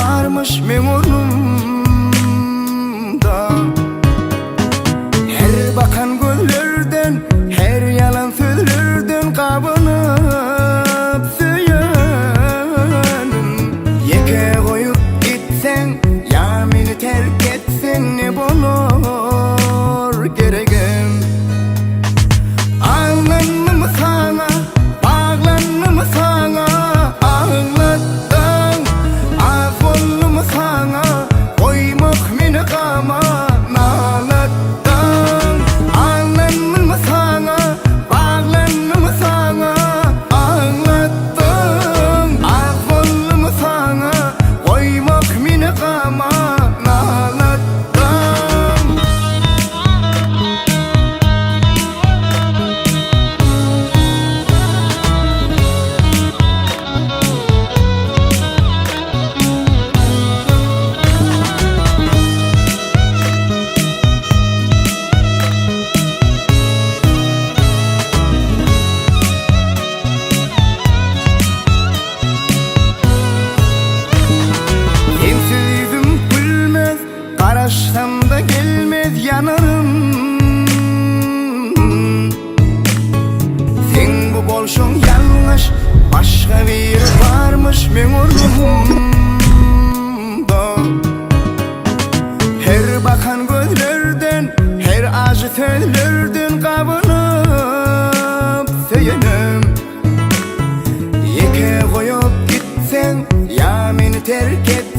barmyş meň ornumda. Her bakan gözlerden, her ýalan sözlerden gabanyp söýenim. Ýeke goýup gitseň, ýa meni terk etseň ne bolar geregim. Alnandymy saňa, baglandymy saňa, Aglatdyň, az boldumy saňa, Goýmak meni gama, nalatdyň. Alnandymy saňa, baglandymy saňa, Aglatdyň, az boldumy saňa, Goýmak meni gama, nalatdyň. Sensiz ýüzüm gülmez, Garaşsamda gelmez ýanarym. Seň bu bolşuň ýalňyş, Başga biri barmyş meň ornumda. Her bakan gözlerden, Her ajy sözlerden gabynyp söýenim. Ýeke goýup gitseň, Ýa meni terk et.